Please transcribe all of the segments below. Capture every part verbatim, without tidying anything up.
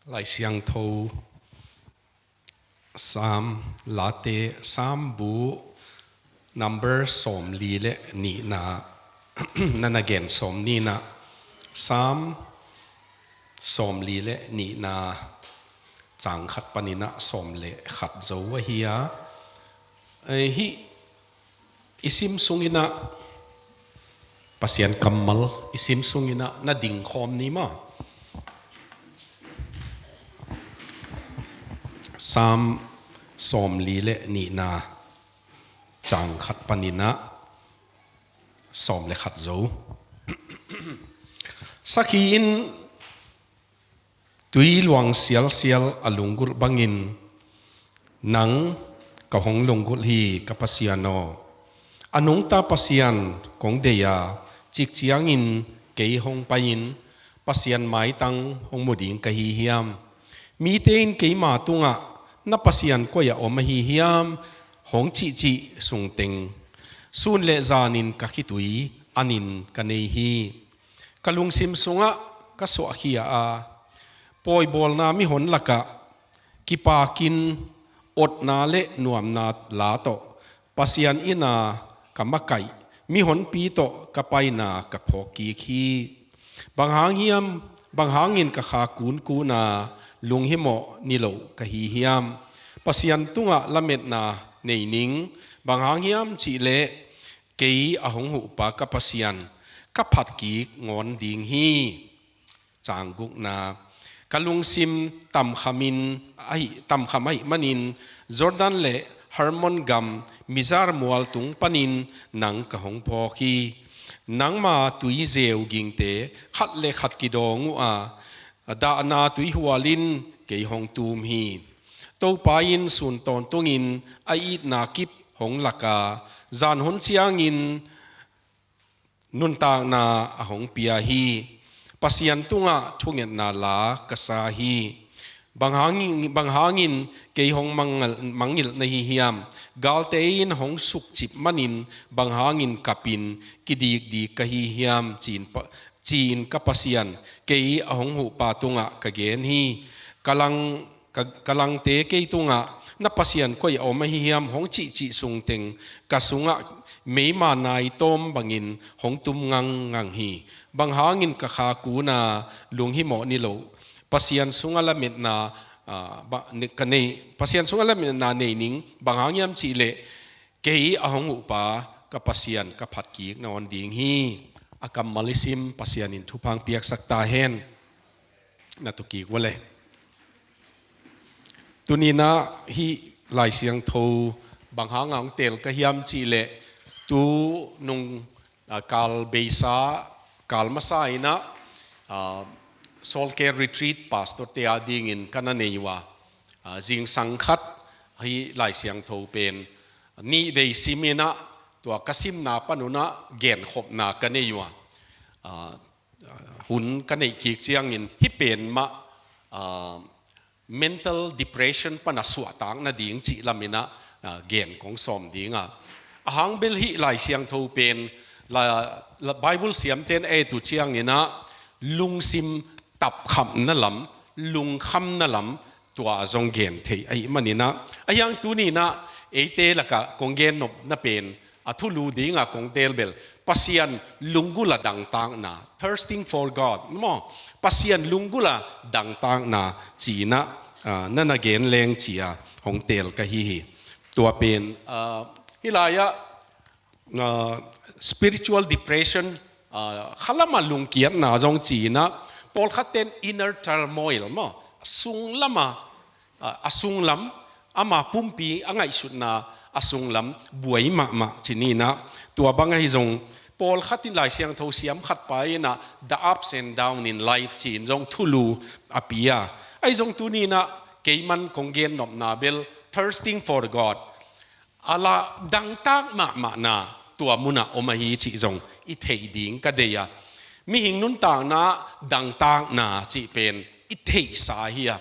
Lai Siangtho Psalm, Late Psalm bu number sawmli le nihna, na na gen sawm ni in ah, Psalm sawmli le nihna, cang khat panin ah sawm le khat zo ahi a. Eh, hih i sim sungin ah, Pasian kammal i sim sungin ah na dingkhawm ni maw. Psalm sawmli le nihna, cang khat panin ah sawm le khat zo. Sakhi in tui luang sialsial a lunggulh bangin, nang ka hong lunggulh hi, ka Pasian aw. A nungta Pasian kong deih a, cik ciangin kei hong pai-in Pasian maitang hong mu ding ka hi hiam? Mite in keima tungah, na Pasian koi-ah om ahi hiam, hong cihcih sungteng, sun le zanin ka khitui anin ka nei hi. Ka lungsim sungah ka suahkhia a, pawibawlna mihon lakah kipakin otna le nuamna la tawh Pasian inn-a ka makaih mihonpi tawh ka paina ka phawk kik hi. Bang hang hiam, bang hangin ka kha kunkun a, lunghimawh niloh ka hi hiam? Pasian tungah lametna nei ning. Bang hang hiam cihleh kei a hong huhpa ka Pasian ka phat kik ngawn ding hi. Cang gukna, ka lungsim tamkhamin ahi, tamkham ahih manin Jordan le Hermon gam Mizar mual tung panin nang ka hong phawk hi. Nangma tuizeu gingte khat le khat kidawng uh a, dahna tuihual in kei hong tum hi. Topa in sun tawntungin a itna kip hong lak a, zan hun ciangin nuntakna a hong pia hi. Pasian tungah thungetna la ka sa hi. Bang hangin, bang hangin kei hong mangngilh, mangngilh na hi hiam? Galte in hong sukcip manin bang hangin kapin kidikdik ka hi hiam? Ci-in pa, ci-in ka Pasian, kei a hong huhpa tungah ka gen hi. Ka lang, ka, ka langte kei tungah, na Pasian koi a om ahi hiam, hong cihcih sungteng, ka sungah meima nai tawm bangin hong tum ngangngang hi. Bang hangin ka kha kun a, lunghimawh niloh, Pasian sungah lametna, ah, ba, ne, ka nei, Pasian sungah lametna nei ning. Bang hang hiam cihleh kei a hong huhpa ka Pasian ka phat kik nawn ding hi. A kammal i sim Pasian in thupha hong piaksak ta hen. Na tu kik uh le. Tuni-in ah hih Lai Siangtho bang hanga hong teel ka hiam cihleh, tu nung, ah, kal beisa, kal masa in ah, ah, Soul Care Retreat pastor te adingin ka na nei uh a, ah, zingsang khat hih Lai Siangtho pen nih vei sim in ah, tua ka simna pan un ah genkhopna ka nei uh a, ah, hun ka neih kik ciangin hih pen mah, ah, mental depression pan a suahtak nading cih lam in ah, ah, gen kong sawm ding a. A hang bel hih Lai Siangtho pen la, la Bible siamte'n a et uh ciangin ah lungsim tapkhamna lam, lungkhamna lam, tua zong gen thei ahih manin ah, a hiang tuni-in ah eite lakah kong gen nopna pen, a thulu dinga kong teel bel, Pasian lunggulh a dangtakna, thirsting for God, maw? Pasian lunggulh a dangtakna ci-in ah, ah, na na gen leng ci-a hong teel ka hi hi. Tua pen, ah, hih lai-ah, ah, spiritual depression, ah, khalam a lungkiatna zong ci-in ah, pawlkhatte'n inner turmoil, maw? Sunglam a, ah, a sunglam, ama pumpi a ngaihsutna a sunglam buai mahmah ci ni-in ah, tua bang ahi zong pawlkhat in, Lai Siangtho siam khat pa in ah, the ups and down in life ci-in zong thulu a pia. Ahi zong tuni-in ah keiman kong gen nopna bel, thirsting for God, a la dangtak mahmahna, tua munah om ahi cih zong i theih ding ka deih a. Mihing nuntakna dangtakna cih pen i theihsa hi a,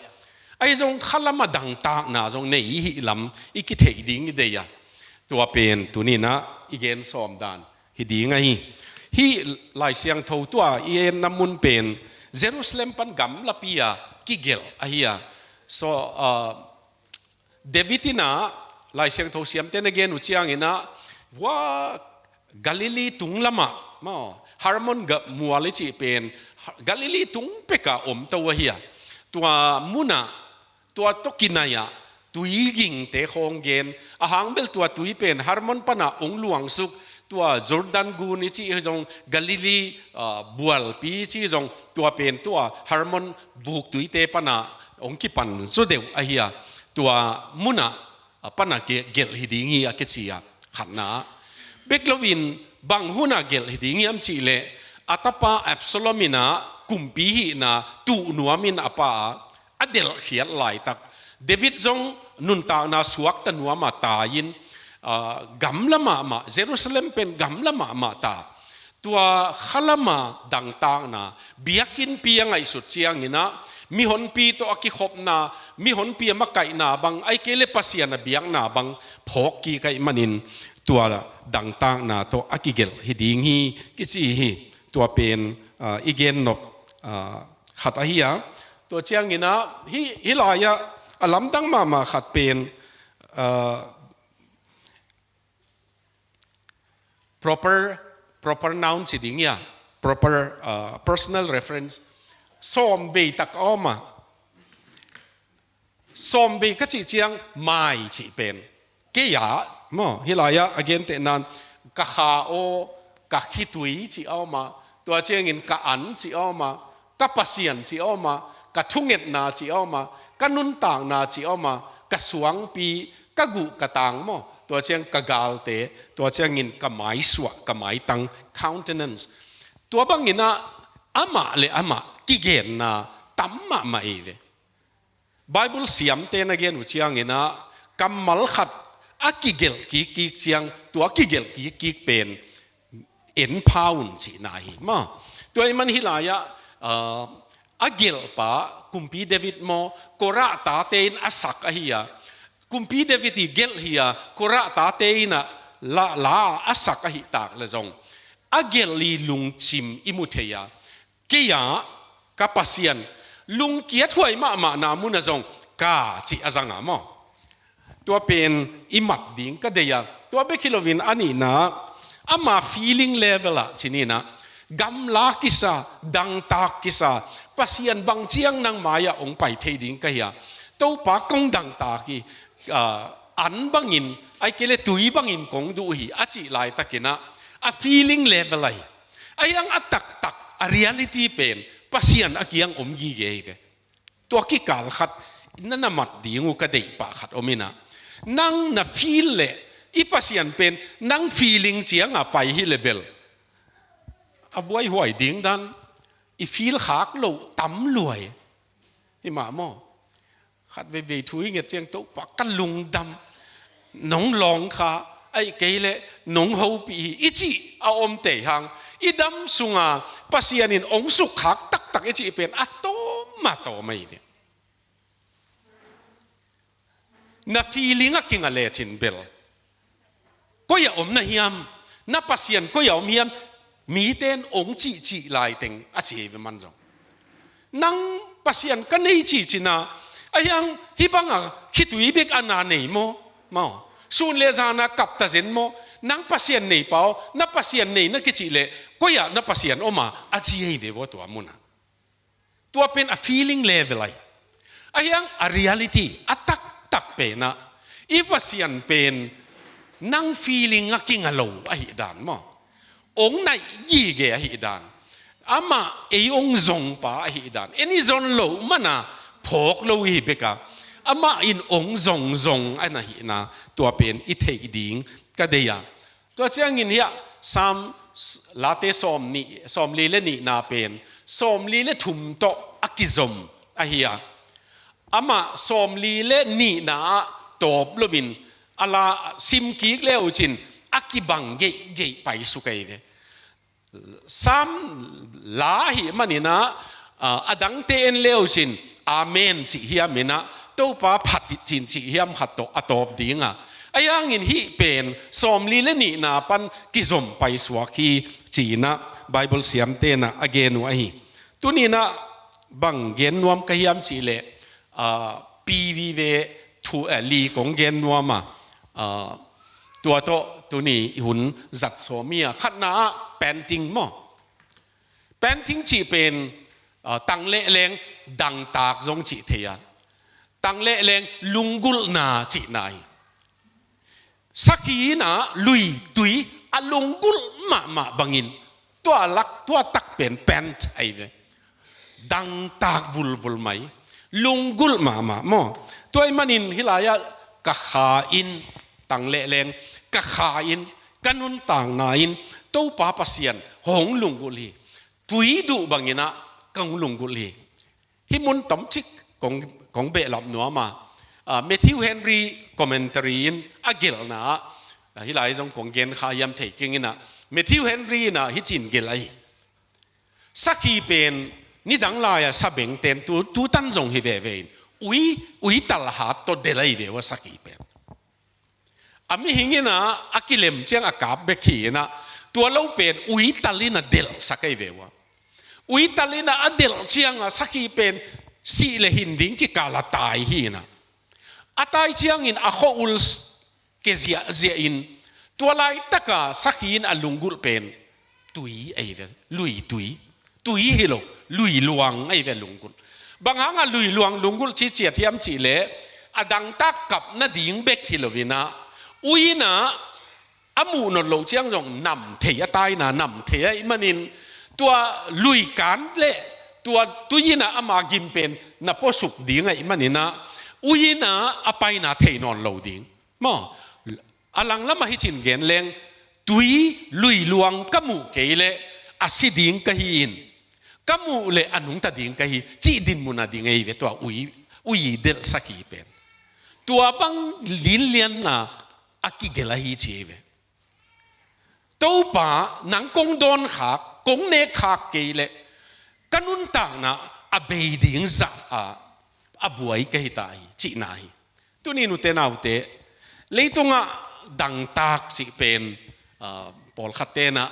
ahi zong khalam a dangtakna zong nei i hih lam i kitheih ding i deih a. Tua pen tuni-in ah i gen sawm dan hi ding ahi. Hih Lai Siangtho tua i etna mun pen Jerusalem pan gamlapi a kigelh ahi a. So, uh, David in ah, Lai Siangtho siamte na gen uh ciangin ah, hua Galilee tung lamah, maw, Hermon ga mual i cih pen, Galilee tung pekah om to ahi a. Tua munah, tua tawh kinai-ah, tui gingte khawng gen, a hang bel tua tui pen Hermon panah hong luangsuk, tua Jordan gun i cih zong, Galilee, ah, bualpi i cih zong, tua pen tua Hermon buktuite panah hong kipan zaw deuh ahi a. Tua munah, ah, panah ge-, gelh hi ding hi a kici a, khatna. Bek loin bang hunah gelh hi ding hiam cih leh, a tapa Absalom in ah kumpi hihna tuh nuamin a pa a, a delhkhiat laitak. David zong nuntakna suakta nuam a tai-in, ah, gamla mahmah, Jerusalem pen gamla mahmah ta. Tua khalama dangtakna, biakinnpi a ngaihsut ciangin ah, mihonpi tawh a kikhopna, mihonpi a makaihna bang, ahih kei leh Pasian a biakna bang phawk kik ahih manin, tua dangtakna tawh a kigelh hi ding hi kici hi. Tua pen, ah, i gen nop, ah, khat ahi a. Tua ciangin ah, hih, hih lai-ah a lamdang mahmah khat pen, ah, proper, proper noun ci ding hi a, proper, ah, personal reference. Sawm vei tak a om a. Sawm vei ka cih ciang, my cih pen, kei a, maw, hih lai-ah a gentehna in, ka kha aw, ka khitui cih a om a, tua ciangin ka an cih a om a, ka Pasian cih a om a, ka thungetna cih a om a, ka nuntakna cih a om a, ka suangpi, ka guh ka tang, maw, tua ciang ka galte, tua ciangin ka maisuah, ka maitang, countenance. Tua bangin ah, amah le amah kigenna tam mahmah ei ve. Bible siamte na gen uh ciangin ah, kammal khat a kigelh kikkik ciang, tua kigelh kikkik pen en pha un cihna hi, maw. Tua ahih man hih lai-ah, ah, a gelhpa, kumpi David maw, Korah tate in a sak ahi a. Kumpi David i gelh hi a, Korah tate in ah la, la a sak ahih tak leh zong, a gelh i lungsim i mu thei a. Kei a, ka Pasian, lungkiathuai mahmahna munah zong, ka cih a zang a, maw. Tua pen i mat ding ka deih a. Tua bek hi loin a nihna, ama feeling level ah ci ni in ah, gamla kisa, dangtak kisa, Pasian bang ciang nang mai-ah hong pai thei ding ka hi a. Topa kong dangtak hi, ah, an bangin, ahih kei leh tui bangin kong duh hi, a cih laitakin ah, a feeling level ahi. Ahi hang a taktak, a reality pen, Pasian a kiang om gige hi ve. Tua kikal khat, na na mat ding uh ka deih pah khat om in ah. Nang na feel leh, i Pasian pen, nang feeling ciang a pai hi leh bel, a buaihuai ding dan, i feel khak loh tam lua hi. Hi mah maw. Khat veivei thu i nget ciang, Topa ka lungdam, nong lawng kha, ahih kei leh nong hopih hi, i cih a om tei hang, i dam sunga Pasian in hong sukkhak taktak i cih pen a tawm a tawm ahi ve. Na feeling a kinga lecin bel, koi ah om na hiam, na Pasian koi ah om hiam, mite in hong cihcih laiteng a ci hi ve man zong. Nang Pasian ka nei cihcih na, ahi hang hih banga khitui bek a na nei maw, maw. Sun le zana kap ta zen maw, nang Pasian nei pa aw, na Pasian nei na kicih leh, koi ah na Pasian om a, a ci hi ve ua tua munah. Tua pen a feeling level ahi. Ahi hang a reality, a taktak pen ah, i Pasian pen nang feeling a kinga lo ahih dan maw. Hong naih gige ahih dan. Amah ei hong zongpa ahih dan. En i zon loh mana phawk lo hi bek a. Amah in hong zongzong a na hihna, tua pen i theih ding ka deih a. Tua ciangin hiah Sam s-, Late sawm nih, sawmli le nihna pen, sawmli le thum tawh a kizom ahi a. Amah sawmli le nihna ah tawp loin, a la simkik le uh cin, a kibang geihgeih paisuk ahi ve. Sam la ahih manin ah, ah, a dangte en le uh cin, Amen cih hiam in ah, Topa phat cin cih hiam khat tawh a tawp ding a. Ahi hangin hih pen sawmli le nihna pan kizom paisuak hi ci-in ah Bible siamte in ah a gen uh ahi. Tuni-in ah Bang gen nuam ka hiam cih leh, ah, P V V thu, eh, li kong gen nuam a, ah, tua tawh tuni i hun zat sawm hi a, khatna ah painting maw. Painting cih pen, ah, tang leh leng dangtak zong cih thei a, tang leh leng lunggulhna cihna hi. Sakhi in ah lui tui a lunggulh mahmah bangin tua lak, tua tak pen paint ahi ve. Dangtak vulvul mai, lunggulh mahmah maw. Tua ahih manin hih lai-ah ka kha in, tang leh leng ka kha in, ka nuntakna in Topa Pasian hong lunggulh hi. Tui duh bangin ah ka hong lunggulh hi. Hih mun tomcik kong, kong behlap nuam a, ah, Matthew Henry commentary in a gelhna ah, ah, hih lai zong kong gen kha hiam thei keng in ah, Matthew Henry in ah hih ci-in gelh ahi. Sakhi pen nidang lai-a sabengte'n tu, tutan zong hi veve in, ui, ui talhat tawh delh ahi ve ua sakhi pen. A mihing in ah a kilem ciang a kap bek hi in ah, tua lo pen ui tal in ah delhsak ahi ve ua. Ui tal in ah a delh ciang ah sakhi pen sih leh hin ding kikal ah tai hi in ah, a tai ciangin a khua-ul s-, ke ziahziah in, tua laitak a sakhi in a lunggulh pen tui ahi ve, lui tui. Tui hi lo, lui luang ahi ve lunggulh. Bang hang a lui luang lunggulh ci ciat hiam cih leh, a dangtak kap nading bek hi lo in ah, ui in ah a muh nawn loh ciang zong nam thei, a taina nam thei ahih manin, tua lui kan leh tua tui in ah ama gim pen na puasuk ding ahih manin ah, ui in ah a paina thei nawn lo ding. Maw, a langlam ah hih ci-in gen leng, tui lui luang ka muh kei leh a si ding ka hi in, ka muh leh a nungta ding ka hi, cih dinmun a ding ahi ve tua ui, ui delhsak hi pen. Tua bang linlianna a kigelh ahi ci ahi ve. Topa, nang kong dawnkhak, kong nekkhak kei leh ka nuntakna a bei ding zah a, a buai ka hi ta hi, cihna hi. Tuni nute naute, leitungah dangtak cih pen, ah, pawlkhatte'n ah,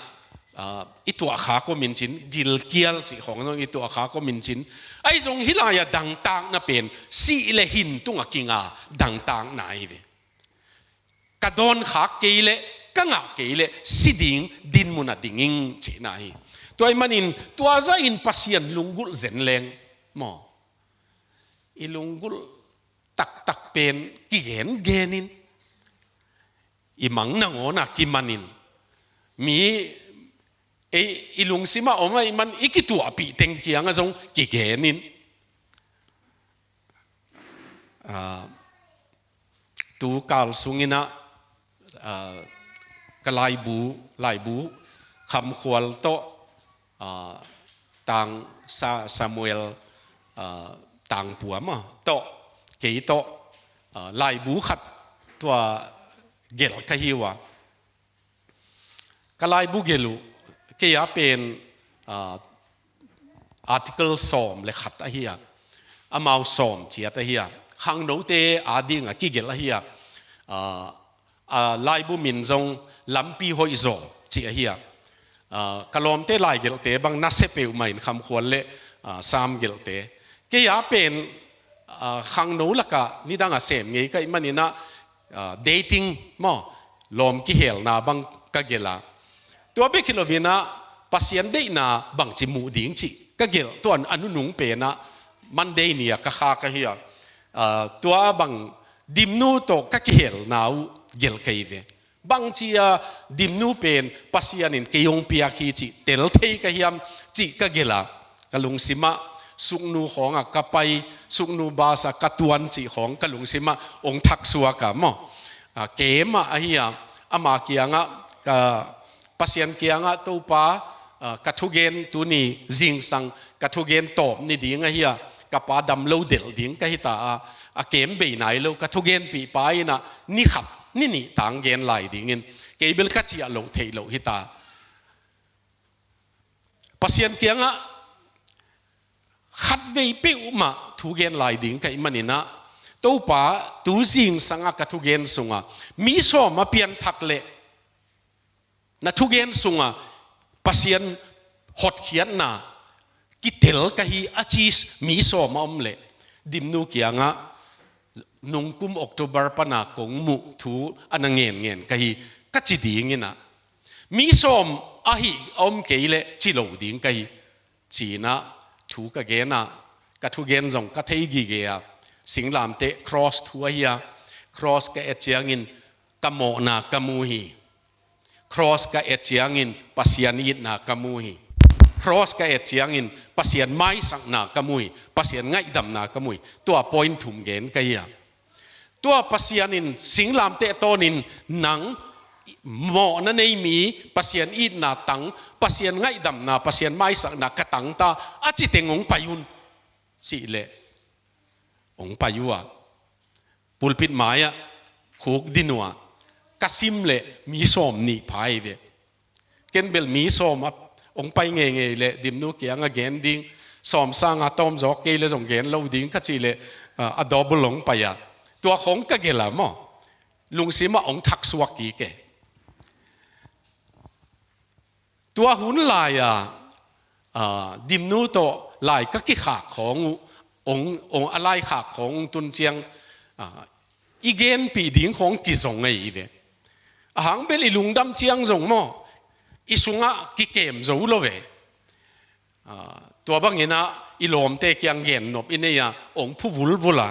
ah, i tuahkhak om in cin, gilkial cih khawng zong i tuahkhak om in cin. Ahi zong hih lai-ah dangtakna pen sih leh hin tungah kinga dangtakna hi ve. Ka dawnkhak kei leh, ka ngah kei leh si ding dinmun a ding ing cihna hi. Tua ahih manin tua zahin Pasian lunggulh zen leng maw, i lunggulh taktak pen kigengen in, i mang nangawn a kiman in, mi, ei, i lungsim ah om ahih man i kituahpih teng kiangah zong kigen in. Ah, tu kal sungin ah, ah, ka laibu, laibu Khamkhual tawh, ah, Tang Sa-, Samuel, ah, Tangpuam ah tawh, kei tawh, ah, laibu khat tua gelh ka hi uh a. Ka laibu gelh uh, kei a pen, ah, article sawm leh khat ahi a, amau sawm ciat ahi a, khangnote a ding a kigelh ahi a, ah, a laibu min zong Lampi Hoih Zaw cih ahi a, ah, ka lawmte laigelhte bang nasia peuhmah in Khamkhual leh, ah, Sam gelhte. Kei a pen, ah, khangno lakah nidang a sem ngei ka hih manin ah, ah, dating maw, lawm kihelna bang ka gelh a. Tua bek hi lo in ah, Pasian deihna bangci muh ding cih ka gelh, tua a nunung pen ah Monday ni-a ka khak ahi a. Ah, tua bang Dimnu tawh ka kihelna uh gelh ka hi ve. Bangci a Dimnu pen Pasian in kei hong piak hi cih tel thei ka hiam cih ka gelh a. Ka lungsim ah Sugnu khawng ah ka pai, Sugnu bus ah ka tuan cih khawng ka lungsim ah hong thaksuak a maw. Ah, kem ah ahi a, ama kiangah, ka Pasian kiangah, Topa, ah, ka thugen tuni zingsang ka thugen tawp ni ding ahi a, ka pa dam lo delh ding ka hi ta a, a kem bei nai lo ka thugenpih pa in ah ni khat ni nih tang gen lai dingin, kei bel ka ciah loh theih loh hi ta. Pasian kiangah khatvei peuhmah thugen lai ding ka hih manin ah, Topa, tu zingsang a ka thugen sungah mi sawm a pianthak leh na thugen sungah Pasian hotkhiatna, kitel ka hi a ci mi sawm a om leh, Dimnu kiangah nungkum October pana kong muh thu a na ngenngen ka hi, ka ci dingin ah, mi sawm ahi a om kei leh ci lo ding ka hi, ci-in ah thu ka gen ah, ka thugen zong ka thei gige a, singlamteh cross thu ahi a, cross ka et ciangin ka mawhna ka mu hi. Cross ka et ciangin Pasian itna ka mu hi. Cross ka et ciangin Pasian maisakna ka mu hi. Pasian ngaihdamna ka mu hi. Tua point thum gen ka hi a. Tua Pasian in singlamteh tawnin nang mawhna nei mi, Pasian itna tang, Pasian ngaihdamna, Pasian maisakna ka tang ta, a ci teng hong pai un. Cih leh hong pai uh a, pulpit mai-ah khuk din uh a, ka sim leh mi sawm nih pha hi ve. Ken bel mi sawm ah hong pai ngeingei leh Dimnu kiangah gen ding, sawm sanga tawm zawk kei leh zong gen lo ding ka cih leh, ah, a double hong pai a. Tua khawng ka gelh a maw, lungsim ah hong thaksuak kik e. Tua hun lai-a, ah, Dimnu tawh lai ka kikhak khawng uh, hong, hong, a lai khak khawng hong tun ciang, ah, i genpih ding khawng kizong ahi ve. Ahang bel i lungdam ciang zong maw, i sungah kikem zo lo ve. Ah, tua bangin ah i lawmte kiang gennop i nei a, hong phu vulvul a.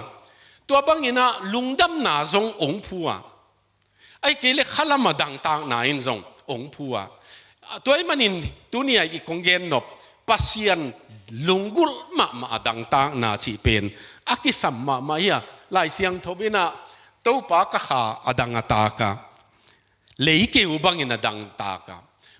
Tua bangin ah lungdamna zong hong phu a. Ahih kei leh khalam a dangtakna in zong hong phu a. Tua ahih manin tuni-a i kong gennop, Pasian lunggulh mahmah a dangtakna cih pen a kisam mahmah hi a. Lai Siangtho in ah, Topa ka kha a dang a tak a, leikeu bangin a dangtak a.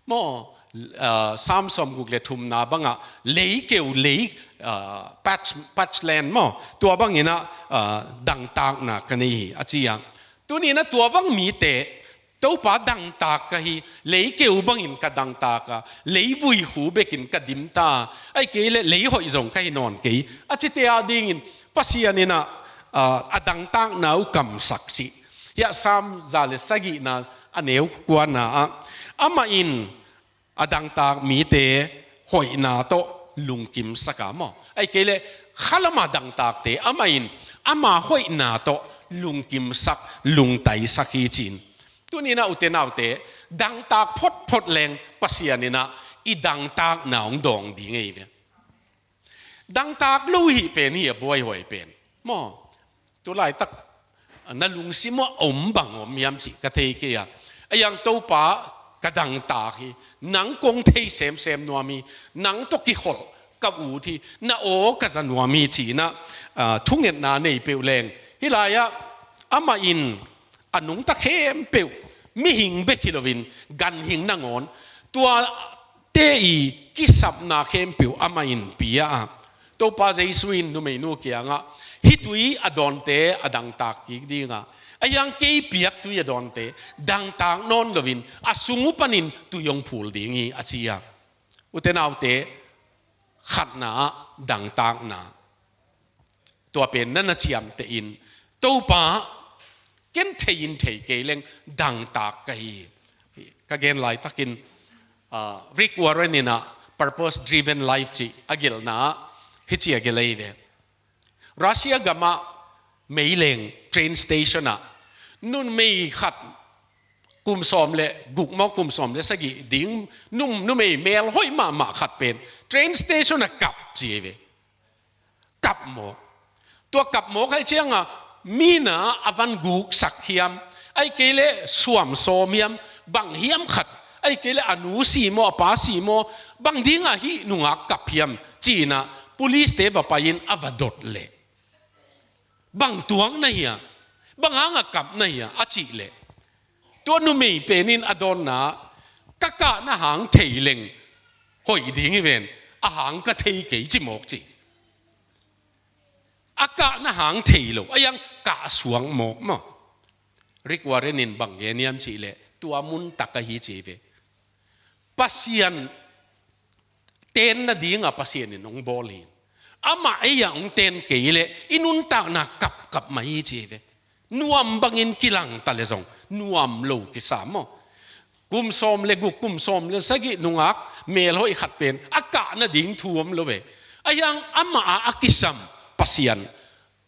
Maw, ah, Sam sawmguk leh thumna bangah leikeu, lei, ah, parch-, parchland maw, tua bangin ah, ah, dangtakna ka nei hi a ci a. Tuni-in ah tua bang mite, Topa dangtak ka hi, leikeu bangin ka dangtak a, leivui khu bekin ka dim ta, ahih kei leh lei hoih zong ka hi nawn kei, a cite a dingin Pasian in ah, ah, a dangtakna uh kamsak cih. Hiah Sam za leh sagihna a neu kuana ah, amah in a dangtak mite hoihna tawh lungkimsak a maw. Ahih kei leh khalam a dangtakte amah in ama hoihna tawh lungkimsak, lungtaisak hi ci-in. Tuni-in ah ute naute, dangtak photphot leng Pasian in ah i dangtakna hong dawng ding ahi ve. Dangtak lo hih pen hi a buaihuai pen. Maw, tu laitak na lungsim ah om bang om hiam cih ka thei kei a. Ahih hang Topa ka dangtak hi. Nang kong thei semsem nuam hi. Nang tawh kikholh ka ut hi. Na aw ka za nuam hi ci-in ah, ah, thungetna nei peuh leng. Hih lai-ah amah in a nungta khempeuh, mihing bek hi loin ganhing nangawn, tuate i kisapna khempeuh amah in pia a. Topa Jesu in numeinu kiangah hih tui a dawnte a dangtak kik ding a, ahih hang kei piak tui a dawnte dangtak nawn loin a sung uh panin tui hong phul ding hi a ci a. Ute naute, khatna ah dangtakna. Tua pen na na ciamteh in, Topa, ken thei in thei kei leng dangtak ka hi. Ka gen laitakin, ah, Rick Warren in ah Purpose Driven Life cih a gelhna ah hih ci a gelh ahi ve. Russia gamah meileng train station ah numei khat, kum sawm leh guk maw, kum sawm leh sagih ding num, numei melhoih mahmah khat pen train station ah kap ci ahi ve. Kap mawk. Tua kap mawk ahih ciangah mi in ah a van guksak hiam, ahih kei leh suam sawm hiam, bang hiam khat, ahih kei leh a nu si maw, a pa si maw, bang dingah hih nungak kap hiam ci-in ah police-te va pai-in a va dot leh, bang tuak na hia, bang hangah kap na hia a cih leh, tua numei pen in a dawnna, ka kahna hang thei leng hoih ding hi ven, a hang ka thei kei ci mawk ci. A kahna hang thei lo, ahih hang kah suak mawk maw. Rick Warren in bang gen hiam cih leh, tua mun tak ahi ci ve. Pasian ten nadingah Pasian in hong bawl hi. Amah ei-ah hong ten kei leh i nuntakna kapkap mah hi ci ve. Nuam bangin kilang ta leh zong nuam lo kisa maw. Kum sawm leh guk, kum sawm leh sagih nungak melhoih khat pen a kah nading thu om lo ve. Ahi hang amah ah a kisam Pasian,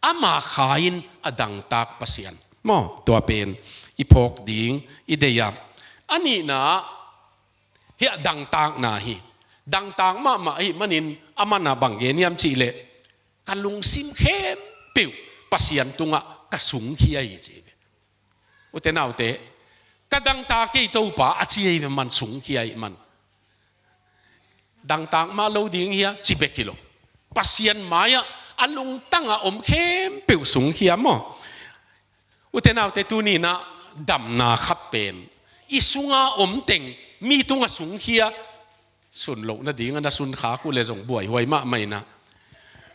ama kha in a dangtak Pasian. Maw, tua pen i phawk ding i deih a. A nihna, hiah dangtakna hi. Dangtak mahmah ahih manin a mana bang gen hiam cih leh, ka lungsim khempeuh Pasian tungah ka sungkhia hi ci ve. Ute naute, ka dangtak kei Topa a ci hi ve man, sungkhia hi man. Dangtak mah lo ding hia, ci bek hi lo. Pasian mai-ah a lungtang a om khempeuh sungkhia maw. Ute naute, tuni-in ah damna khat pen i sunga om teng mi tungah sungkhia, sun loh nading a na sun khak uh leh zong buaihuai mahmah in ah,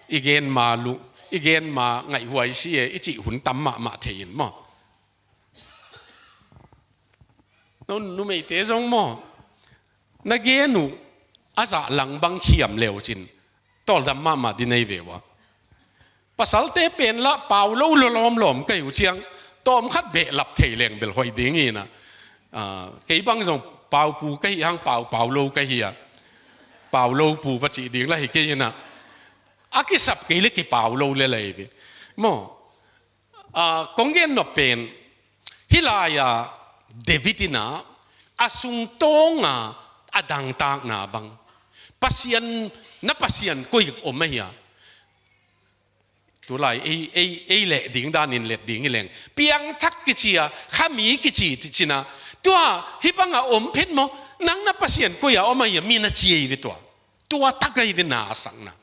i gen ma luh, i gen ma ngaihhuai si e i cih hun tam mahmah thei in maw. Nu, numeite zong maw, na gen uh a zahlang bang khiam le uh cin tawldam mahmah ding nei ve uh a. Pasalte pen lah pau lo lawlawm lawm ka hi uh ciang, tawm khat behlap thei leng bel hoih ding hi in ah. Ah, kei bang zong paupu ka hi hang, pau, pau lo ka hi a, pau lo pu va cih ding lah hi kei in ah. A kisap kei leh kipau lo lel hi ve maw. Ah, kong gen nop pen, hih lai-ah David in ah a sungtawng a a dangtakna bang, Pasian, na Pasian koi om ahi a. Tulai ei, ei, ei leh ding danin let ding hi leng, piangthak kici a, khami kici ci-in ah, tua hih bang a om phet maw, nang na Pasian koi a om ahi a, mi na ci hi ve tua. Tua tak ahi ve na a sakna.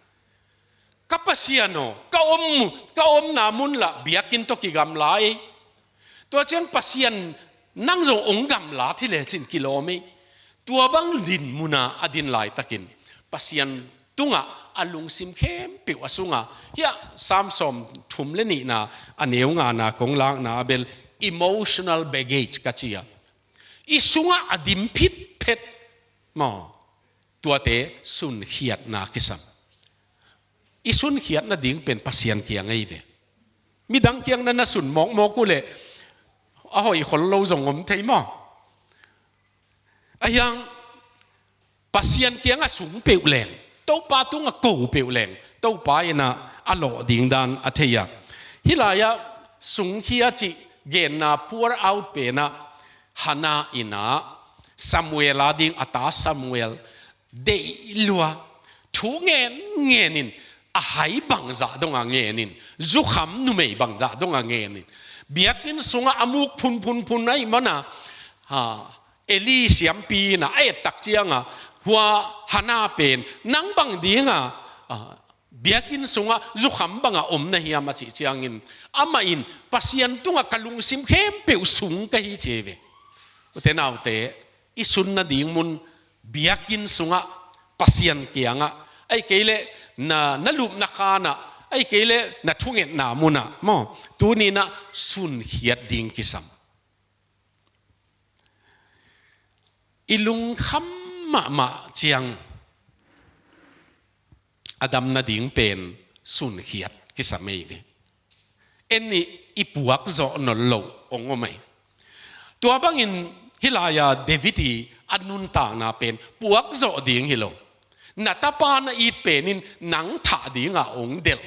Ka Pasian aw, ka om, ka omna mun lah biakinn tawh kigamla ei. Tua ciang Pasian, nang zong hong gamla thei leh cin kilawm ei. Tua bang din mun a a din laitakin Pasian tungah a lungsim khempeuh a sunga, hiah Sam sawmthum le nihna a neu ngana kong lakna ah bel emotional baggage ka ci a, i sungah a dim phitphet maw, tuate sunkhiatna kisam. I sunkhiat nading pen Pasian kiang ahi ve. Midang kiang na na sun mawkmawk uh leh a hoih khol lo zong om thei maw. Ahi hang Pasian kiangah sung peuh leng, Topa tungah ko peuh leng, Topa in ah a lawh ding dan a thei a. Hih lai-ah sungkhia cih genna pour out pen ah Hannah in ah Samuel a ding a ta Samuel deih lua, thu ngen ngen in, a hai bangzah dong a ngen in, zukham numei bangzah dong a ngen in, biakinn sungah a muk phunphun phun ahih man a, ha, Eli siampi in ah a et tak ciang a, hua Hannah pen nang bang ding a, ah, biakinn sungah zukham bang a om na hiam a cih ciangin, amah in Pasian tungah ka lungsim khempeuh sung ka hi ci hi ve. Ute naute, i sun nading mun biakinn sungah, Pasian kiangah, ahih kei leh na, na lupna khan ah, ahih kei leh na thungetna mun ah maw, tuni-in ah sunkhiat ding kisam. I lungkham mahmah ciang a dam nading pen sunkhiat kisam hi ve. En nih, i puak zawh nawn loh hong om hi. Tua bangin hih lai-a David i a nuntakna pen puak zawh ding hi lo. Na tapa na it pen in nang thah ding a hong delh.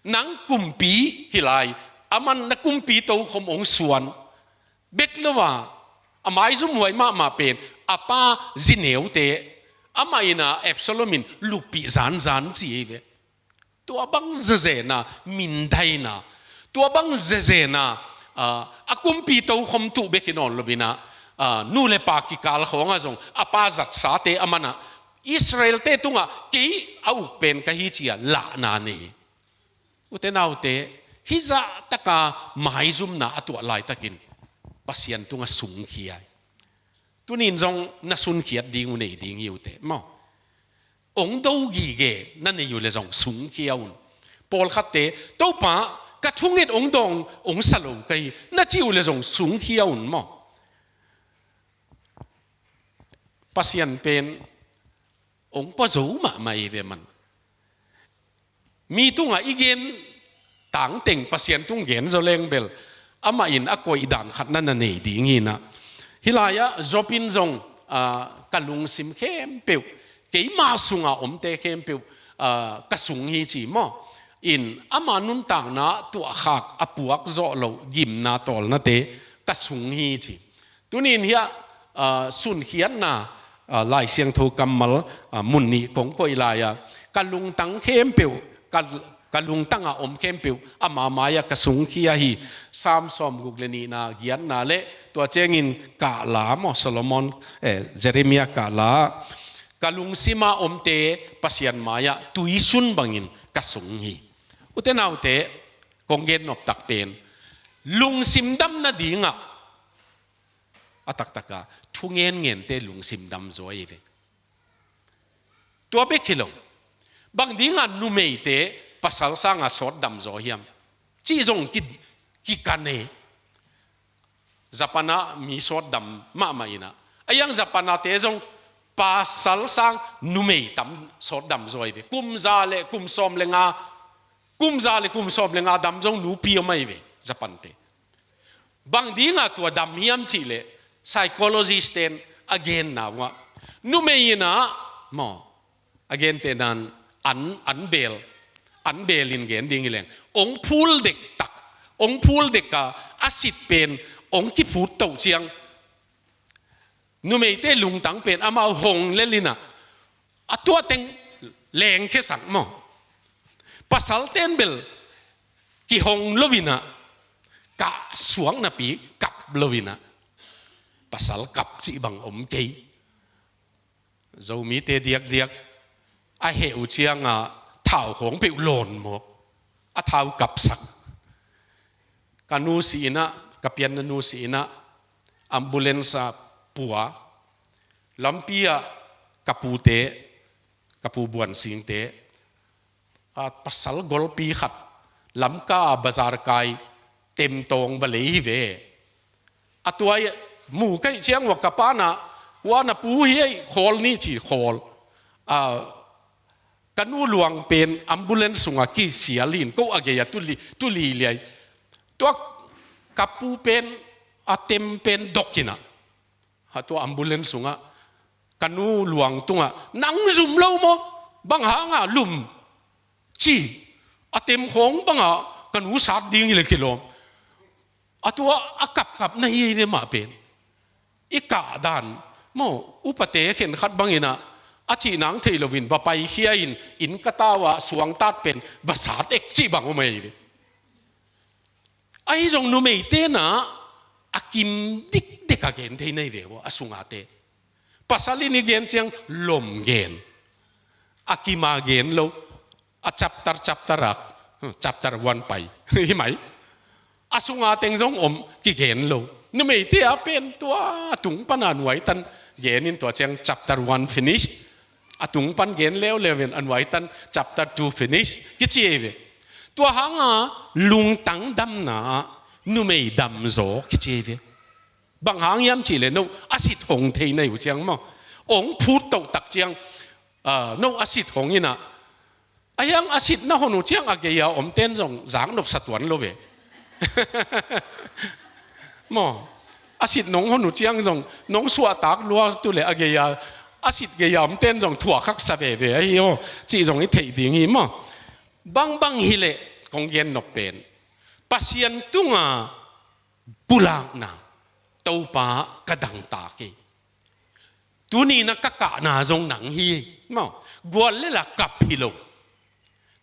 Nang kumpi hih lai, aman na kumpi tokhom hong suan. Bek lo a, a maizumhuai mahmah pen a pa zi neute, amah in a Absalom in luppih zanzan ci hi ve. Tua bang zezen a mindaina, tua bang zezen a, a, a kumpi tokhom tuh bek hi nawn lo in a, a, nu le pa kikal khawng ah zong a pa zatsate aman a, Israelte tungah kei a uk pen ka hi ci a lahna nei hi. Ute naute, hih zah taka maizumna a tuah laitakin Pasian tungah sungkhia hi. Tuni-in zong na sunkhiat ding uh nei ding hi ute maw. Hong do gige na nei uh leh zong sungkhia un. Pawlkhatte, Topa, ka thunget hong dawng hong sa lo ka hi, na cih uh leh zong sungkhia un maw. Pasian pen hong pua zo mahmah hi ve man. Mi tungah i gen tangteng Pasian tung gen zaw leng bel, amah in a koih dan khat na na nei ding hi na. Hih lai-ah Job in zong, a, ka lungsim khempeuh keima sunga omte khempeuh, ah, ka sung hi ci maw. In ama nuntakna tuahkhak a puak zawh loh gimna tawlnate ka sung hi ci. Tunin hiah, ah, sunkhiatna, ah, Lai Siangtho kammal, ah, mun nih kong koih lai-a, ka lungtang khempeuh, ka, ka lungtanga om khempeuh ama mai-ah ka sungkhia hi. Sam sawmguk le nihna giatna le tua ciangin kahla maw, Solomon, eh, Jeremiah kahla, ka lungsima omte Pasian mai-ah tuisun bangin ka sung hi. Ute naute, kong gen noptak pen, lungsim dam nadingah a taktaka thungen ngente lungsim dam zaw hi ve. Tua bek hi lo. Bang dinga numeite pasal sanga sawt dam zaw hiam? Cih zong ki, kikan e. Japan ah mi sawt dam mahmah inah. A iang Japan ah te zong pasal sang numei tam sawt dam zaw hi ve. Kum za le kum sawm le nga, kum za le kum sawm le nga dam zong nupi om ahi ve, Japan te. Bang dinga tua dam hiam cih leh, psychologist ten a genna uah, numei inah maw, a gente nan an, an bel, an bel in gen ding hi leng, ong phul dek tak, ong phul dek a, a sit pen ong kiphut toh ciang, numeite lungtang pen amau hong lel inah, a tua teng lengkhiasak maw. Pasal ten bel kihong lo inah, kah suak napi kap lo inah, pasal kap cih bang om kei. Zomite diakdiak a heh uh cianga thau khawng peuh lawn mawk, a thau kapsak. Ka nu si inah, ka pianna nu si inah, ambulance ah pua, lampi ah ka pute, ka pu Buan Singte, a pasal golpi khat Lamka bazar kai temtawng va lei hi ve. A tuai mu kaih ciang uah ka panah, ua na pu hi ei, khawl ni ci khawl. A, ka nu luang pen ambulance sungah kisial hin, ko a gei a tuli, tuli liai. Tua ka pu pen a tem pen dok inah, ha, tua ambulance sungah ka nu luang tungah, nang zum lo maw? Bang hanga lum? Ci. A tem khawng bangah ka nu sat ding hi le kilawm. A tua a kapkap na hi ei ve mah pen. I kah dan maw, upate khenkhat bang inah, a cih nang thei loin va paikhia in, inn ka tau ah suangtat pen va sat ek cih bang om ahi ve. Ahi zong numeite na a kim dikdek a gen thei na hi ve ua, a sungate. Pasal in i gen ciang lom gen. A kima gen lo. A chapter, chapter a, chapter one pai. Hi mai. A sunga teng zong om kigen lo. Numeite a pen tua a tung pana nuaitan gen in tua ciang chapter one finish. A tung pan gen leuleu in a nuaitan chapter two finish. Kici ei ve. Tua hanga lungtang damna ah numei dam zaw kici ei ve. Bang hang hiam cih leh no a sit hong thei na hi uh ciang maw. Ong phut toh tak ciang, ah, no a sit hong inah. A hiang a sit na hon uh ciang a gei a om ten zong zak nop sa tuan lo ve. Maw. A sit nong hon uh ciang zong nong suahtak lua tu le a gei a, a sit gei a om ten zong thuak khak sa veve ahi aw. Cih zong i theih ding hi maw. Bangbang hi leh kong gen nop pen, Pasian tunga pulakna, Topa ka dangtak hi. Tuni na ka kahna zong nang hi. Maw, gual lela kap hi lo.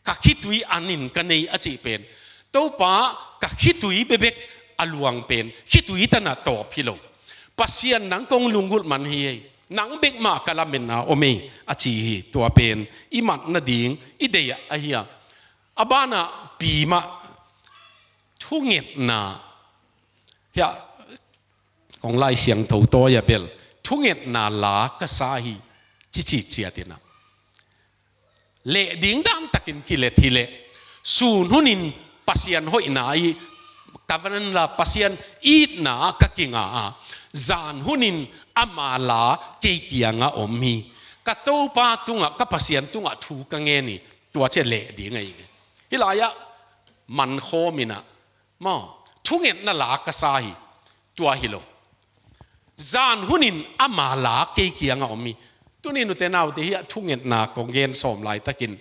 Ka khitui anin ka nei a cih pen, Topa ka khitui bebek a luang pen khitui tana tawp hi lo. Pasian nang kong lunggulh man hi ei. Nang bek mah ka lametna om ei a ci hi. Tua pen i mat nading i deih ah ahi a. A banah pi mah, thungetna. Hiah kong Lai Siangtho tawi a bel, thungetna la ka sa hi, cici ciat inah. Leh ding dan takin kilet hi leh, sun hunin Pasian hoihna i, covenant la Pasian itna ka kinga a, zan hunin ama la kei kianga om hi. Ka Topa tungah, ka Pasian tungah thu ka ngen hi, tua ciah leh ding ahi ve. Hih lai-ah man khawm inah, maw, thungetna la ka sa hi, tua hi lo. Zan hunin ama la kei kianga om hi. Tuni nute naute hi a thungetna kong gen sawm laitakin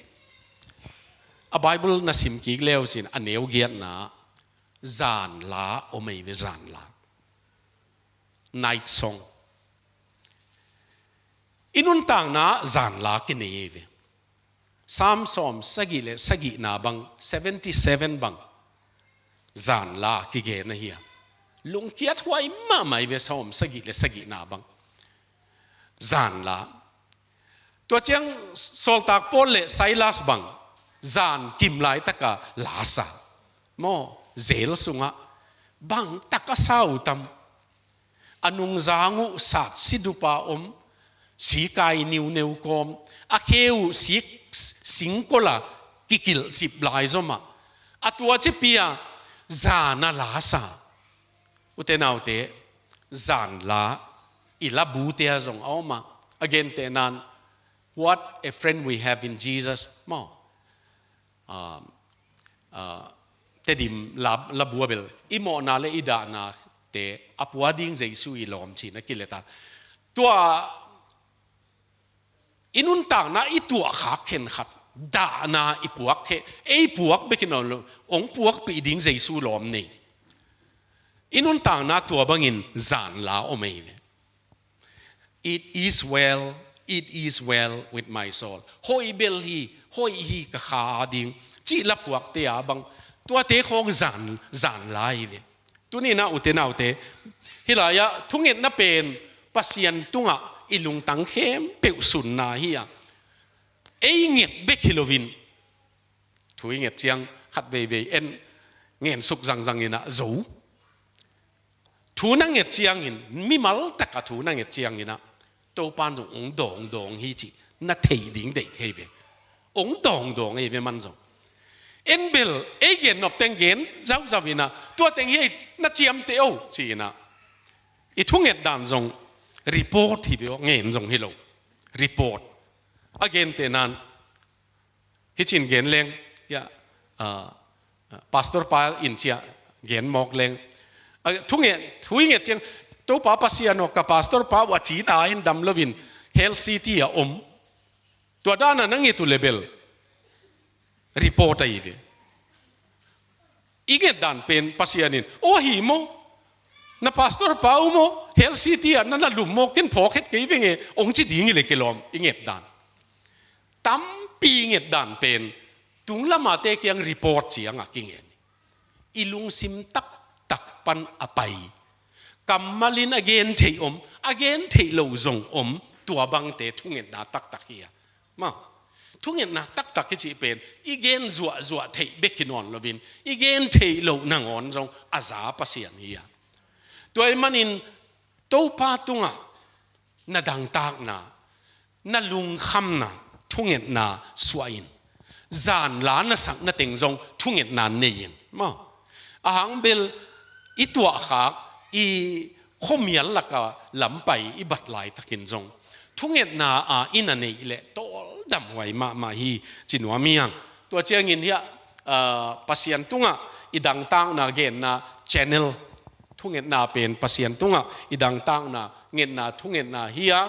a Bible na sim kik leu cin a neu giatna zanla om ei ve, zanla. Night song. I nuntakna zanla kinei ei ve. Psalm sawm sagih le sagihna bang, seventy seven bang zanla kigen ahi a. Lungkiat huai mahmah ei ve, sawm sagih le sagihna bang zanla. Tua ciang sawltak Paul le Silas bang zan kim laitaka lasa maw, zel sungah bang taka sau tam. A nungzang uh sat sidupa om, sikai niuneu kawm, a khe uh sik singkola kikilh cip lai zomah a tua cipia zana lasa. Ute naute, zanla i labutea zong a oma. A gentehnan, what a friend we have in Jesus maw. Ah, ah, Tedim la, labua bel i mawhna le i dahnate a pua ding Jesu i lawm cina kileta. Tua i nuntakna i tuahkhak khenkhat dahna i puak khe, ei puak bekin lo, ong puakpih ding Jesu lawm nei. I nuntakna tua bangin zanla om ei ve. It is well, it is well with my soul. Hoih bel hi, hoih hi ka kha ding cih la phuakte a bang, tuate khawng zan, zanla hi ve. Tuni na ute naute, hilai-ah thungetna pen Pasian tungah i lungtang khempeuh sunna hi a, ei nget bek hi loin thu i nget ciang khat veivei en, ngen suk zangzang inah zo. Thu na nget ciangin, mimal taka thu na nget cianginah Topan zong ong dawngdawng hi cih na thei ding deih khei ve. Ong dawngdawng ei ve man zong. En bel ei gen nop teng gen zauzau inah tua teng hi ei na ciamteh o ci inah i thunget dan zong report hi ve aw, ngen zong hi lo. Report. A gentehnan hi cin gen leng, ya, ah, ah, pastor pa in cia gen mawk leng. Ah, thu nge, thu i nget ciang, Topa Pasian aw, ka pastor pa uh a cina in dam loin Hell City a om. Tua dana na nget uh le bel report ahi ve. I nget dan pen Pasian in, aw hi maw? Na pastor pa uh maw? Hell City ah na na lum maw? Ken phawk het kei venge, ong ci ding hi le kilawm, i nget dan. Tampi i nget dan pen tunglamate kiang report cianga kingen. I lungsim taktak pan a pai. Kammalin a gen theih om, a gen theih lo zong om, tua bangte thungetna taktak hi a. Maw, thungetna taktak hi cih pen i gen zuahzuah theih bek hi nawn loin, i gen theih loh nangawn zong a za Pasian hi a. Tua ahih manin Topa tungah na dangtakna, na lungkhamna, thungetna suah in. Zanla na sakna teng zong thungetna nei in. Maw, a hang bel i tuahkhak, i khuamial laka lampai i bat laitakin zong thungetna a i na neih leh tawldam huai mahmah hi ci nuam hi hang. Tua ciangin hiah, ah, Pasian tungah i dangtakna genna channel, thungetna pen Pasian tungah i dangtakna ngetna thungetna hi a,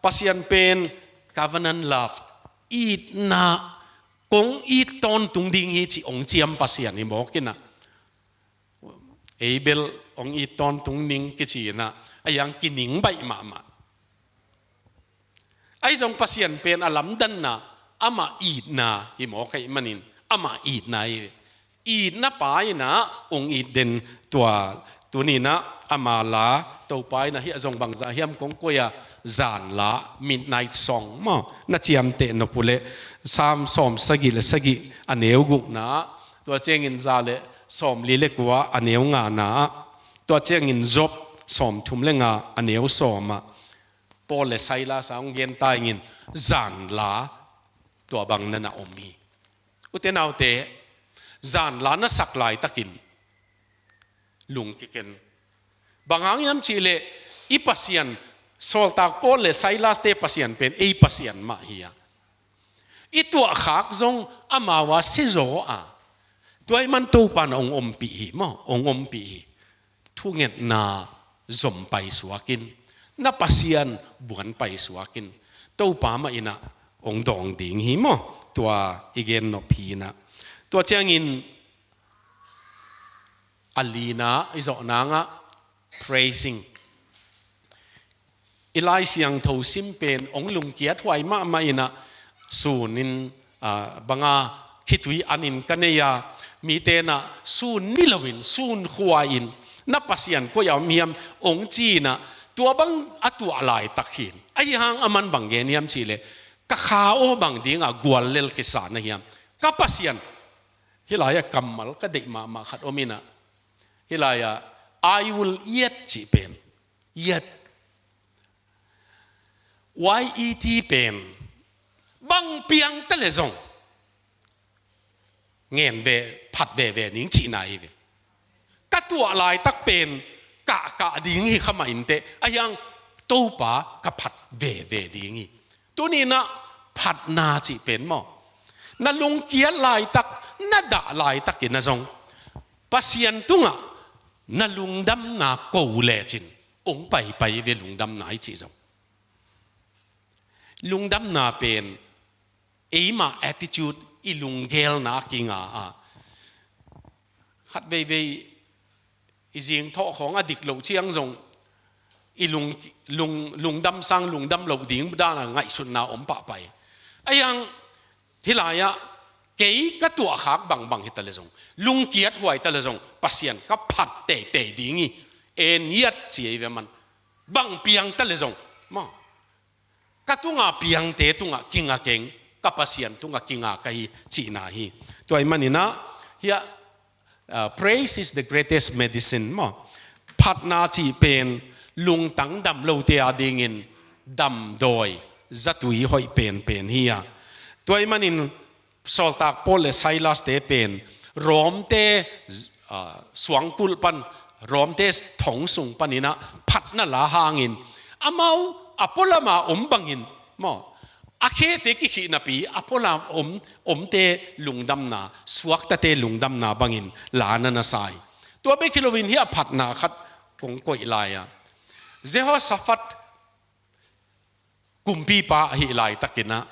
Pasian pen covenant love, itna, kong it tawntung ding hi ci ong ciam Pasian hi mawk inah. Ei bel ong it tawntung ning kici inah a hiang kining baih mahmah. Ahi zong Pasian pen a lamdanna amah itna hi mawk ahih manin amah itna hi. Itna pa inah ong it den tua tuninah ama la Topa inah hiah zong bangzah hiam kong koih a, zanla, midnight song maw, na ciamteh nop uh leh Psalm sawm sagih le sagih a neu gukna, tua ciangin za le sawmli le kua a neu ngana, tua ciangin Job sawmthum le nga a neu sawma, Paul le Silas a hong gen ta ingin zanla tua bang na na om hi. Ute naute, zanla na sak laitakin lung kiken. Bang hang hiam cihleh i Pasian, sawltak Paul le Silas te Pasian pen ei Pasian mah hi a. I tuahkhak zong amau a sizaw a. Tua ahih man Topan ong ompih hi maw, ong ompih hi. Thungetna zom paisuak in, na Pasian buan paisuak in, Topa mah in ah hong dawng ding hi maw. Tua i gen nop hi in ah. Tua ciangin a lina i zawh nangah praising. I Lai Siangtho sim pen hong lungkiat huai mahmah in ah, sun in, ah, banga khitui an in ka nei a, mite in ah sun ni loin, sun khua in, na Pasian koi a om hiam hong ci in ah, tua bang a tuah laitak hi in. Ahi hang aman bang gen hiam cih leh, ka kha aw bang dingah guallel kisa na hiam? Ka Pasian, hih lai-ah kammal ka deih mahmah khat om in ah, hih lai-ah, "I will yet" cih pen, yet, Y E T pen, bang piang ta leh zong ngen ve, phat veve ning cihna hi ve. Ka tuah laitak pen kahkah ding hi kha mah inteh, ahi hang Topa ka phat veve ding hi. Tuni in ah phatna cih pen maw, na lungkiat laitak, na dah laitak in ah zong Pasian tungah na lungdamna ko lecin hong paipai ve, lungdamna i cih zong. Lungdamna pen eima attitude, i lunggelna kinga a. Khat veivei i zingthawh khawng a dik loh ciang zong i lung, lung, lungdam sang lungdam loh ding dan a ngaihsutna om pahpai. Ahi hang hih lai-ah kei ka tuahkhak bangbang hi ta leh zong, lungkiat huai ta leh zong, Pasian ka phat teitei ding hi, en yet ci ei ve man. Bang piang ta leh zong maw, ka tunga piangte tungah kinga keng, ka Pasian tungah kinga ka hi cihna hi. Tua ahih manin ah, hiah, ah, "Praise is the greatest medicine" maw. Phatna cih pen lungtang dam lote a dingin damdawi zatui hoih penpen hi a. Tua ahih manin Sawltak Paul le Silas te pen Rom te, ah, suangkulh pan, Rom te thong sung panin ah phatna la hangin, amau a pualama om bangin maw, a khete kikhih napi a pualama om, omte lungdamna, suaktate lungdamna bangin la na na sa hi. Tua bek hi loin hih a phatna khat kong koih lai a, Jehoshaphat kumpipa ahih laitakin ah,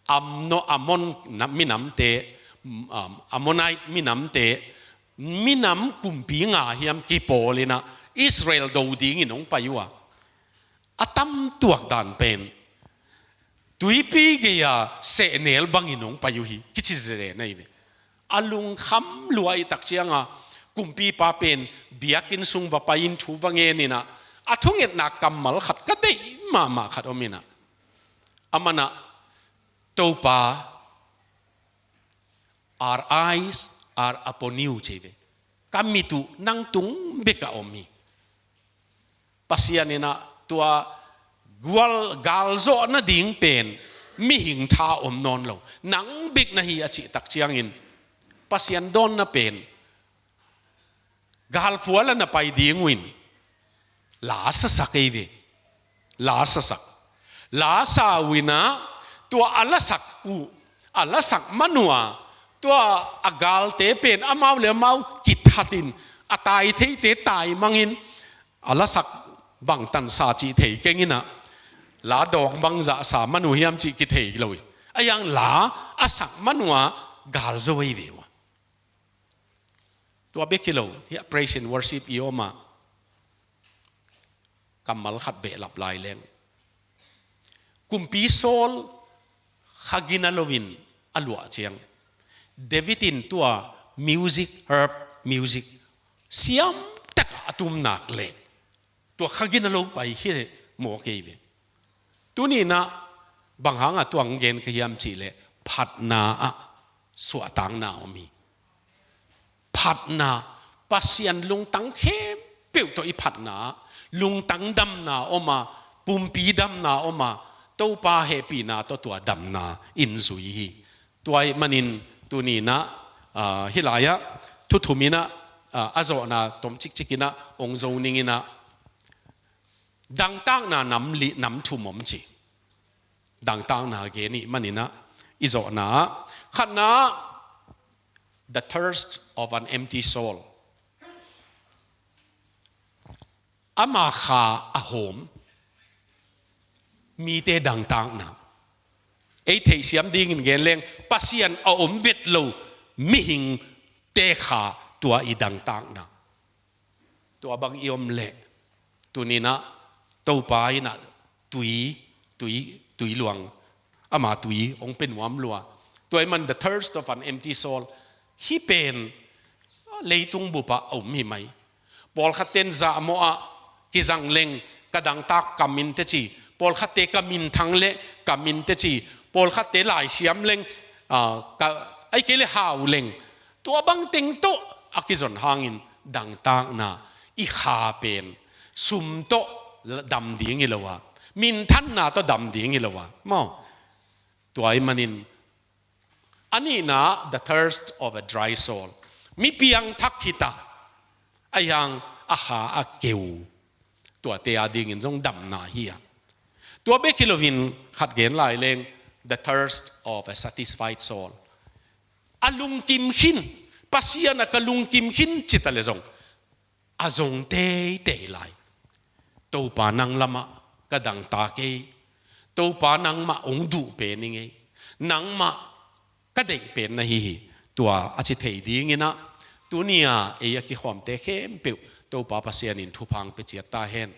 Amno-, Ammon na-, minamte, um, Ammonite minamte, minam kumpi nga hiam kipawl in ah Israel do dingin hong pai uh a, a tamtuak dan pen tuipi gei-a sehnel bangin hong pai uh hi, kici zeze na hi ve. A lungkham lua ahih tak cianga, kumpipa pen biakinn sung va pai-in thu va ngen in ah, a thungetna kammal khat ka deih mahmah khat om in ah, aman ah, "Topa, our eyes are upon you," ci hi ve. "Ka mit uh nang tung bekah om hi." Pasian in ah tua gual galzawh nading pen mihing tha om nawn lo, nang bek na hi a cih tak ciangin, Pasian dawnna pen, galphual a na pai ding uh in la sasak ei ve. La sasak. La sa uh in ah, tua a lasak uh, a lasak man uh a, tua a galte pen amau le amau kithatin, a tai theite taimangin, a lasak bangtan sa cih thei keng in ah, la dawng bangzah sa man uh hiam cih kithei lo hi. Ahi hang la a sak man uh a, galzo ei ve uh a. Tua bek hi lo, hiah praise and worship i om ah, kammal khat behlap lai leng, Kumpi Saul kha gina loin a luah ciang, David in tua music, harp music siam takah a tum nak leh, tua kha gina lo pai hi leh maw kei ve. Tuni in ah bang hangah tua hong gen ka hiam cih leh, phatna ah suahtakna om hi. Phatna, Pasian lungtang khempeuh tawh i phatna ah lungtang damna om a, pumpi damna om a, Topa hehpihna tawh tua damna in zui hi. Tua ahih manin tuni in ah, ah, hih lai-ah thu thum in ah, ah, a zawhna tom cikcik in ah hong zo ning in ah, dangtakna nam li, nam thum om ci. Dangtakna gen ih manin ah i zawhna ah, khatna ah, the thirst of an empty soul. Ama kha a hawm, mite dangtakna. Ei theihsiam dingin gen leng, Pasian a om vet lo mihingte kha, tua i dangtakna. Tua bang i om leh, tuni-in ah Topa in ah tui, tui, tui luang, ama tui hong pe nuam lua. Tua ahih manin the thirst of an empty soul. Hih pen leitung bup ah a om hi mai. Pawlkhat ten zahmawh ah kizang leng ka dangtak kam in teci. Pawlkhatte ka minthang leh kam in teci. Pawlkhatte laisiam leng, ah, ka, ahih kei leh hau leng. Tua bang teng tawh a kizon hangin dangtakna, i kha pen sum tawh dam ding hi lo a, minthanna tawh dam ding hi lo a, maw? Tua ahih manin a nihna, the thirst of a dry soul. Mi piangthak hi ta, ahih hang a kha a keu, tuate adingin zong damna hi a. Tua bek hi loin khat gen lai leng, the thirst of a satisfied soul. A lungkim khin, Pasian ah ka lungkim khin ci ta leh zong a zong teitei lai. Topa, nang lamah ka dangtak ei. Topa, nangmah hong duh pen ing ei. Nangmah ka deih pen na hi hi. Tua a ci thei dingin ah tuni-a ei a kikhawmte khempeuh Topa Pasian in thupha hong pia ciat ta hen.